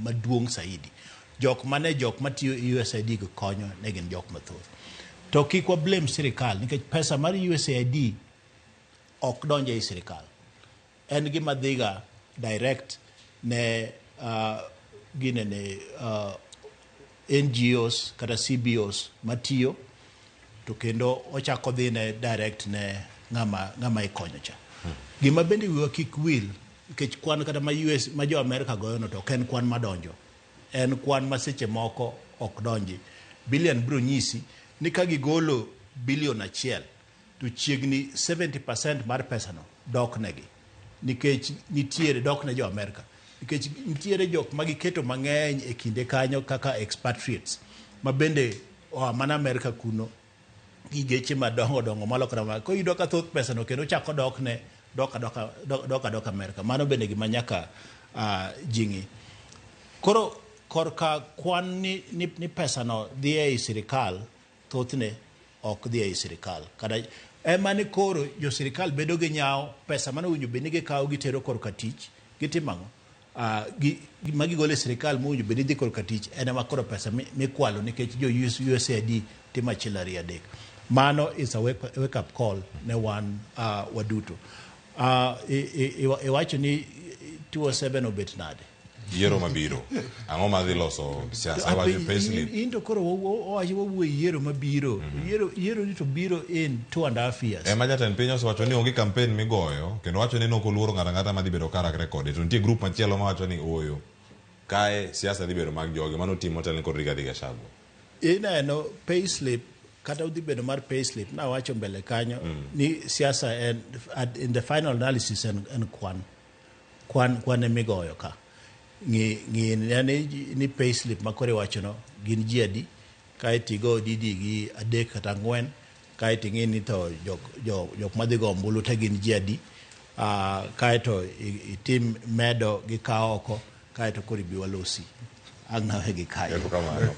maduong' saidi. Jok mane jok matiyo e USAID go konyo ne gin jok mathoth. To kik wa blame sirikal nikech pesa mar USAID ok donj ei sirikal. En gima dhiga direct ne ginene NGOs kata CBOs matiyo, to kendo ochako dhi ne direct ne ng'ama ikonyo cha. Gima bende wiwa kik wil, nikech kwan kata ma US ma jo Amerika goyo no to ok en kwan madonjo. En kwan ma seche moko ok donji. Billion biro nyisi ni ka gigolo bilion 1 to chiegni 70% mar pesano dok negi. Nikech nitiere dok ne jo Amerika. Nikech nitiere jok ma giketo mang'eny e kinde kanyo kaka expatriates ma bende oa mana Amerika kuno gi geche madongo dongo malokore ma koro iyudo ka thoth pesano kendo chako dok ne dok adoka dok adoka Amerika. Mano bende gima nyaka ji ng'i. Koro korka kwan ni pesano dhi ei sirikal, thothne ok dhi ei sirikal. Kata ema ni koro jo sirikal bedo gi nyawo, pesa mane owinjo bed ni gikawo gitero korka tich, gitimo ang'o? Ma gigolo e sirikal mowinjo bed ni dhi korka tich en ema koro pesa mikwalo nikech jo USAID timo achiel ariyo adek. Mano is a wake up call ne wan waduto. Iwacho ni 207 obet nade? Yiero mabiro. Ang'o madhi loso siasa? Wacho payslip. In to koro owacho wawuoyo yiero mabiro. Yiero ni to biro in 2.5 years. Ema jatend piny osewacho ni onge campaign migoyo kendo wacho ni nok oluoro ng'ato ang'ata madhi bedo karakre kode. To nitie group machielo mawacho ni ooyo. Kae siasa dhi bedo mag jogi. Mano tim motelne kod Rigathi Gachagua. Ineno payslip kata odhi bedo mar payslip nawacho mbele kanyo ni siasa en in the final analysis en kwan. Kwan emigoyo ka. Ng'i ni payslip ma koro iwachono gin ji adi, kaeto igo didi gi 3 kata 4, kaeto ing'i ni to jok madhi go ombulu te gin ji adi, kaeto itim medo gi kawo oko, kaeto koro ibi walosi. Ang' nawe gi kanyo. Erokamano.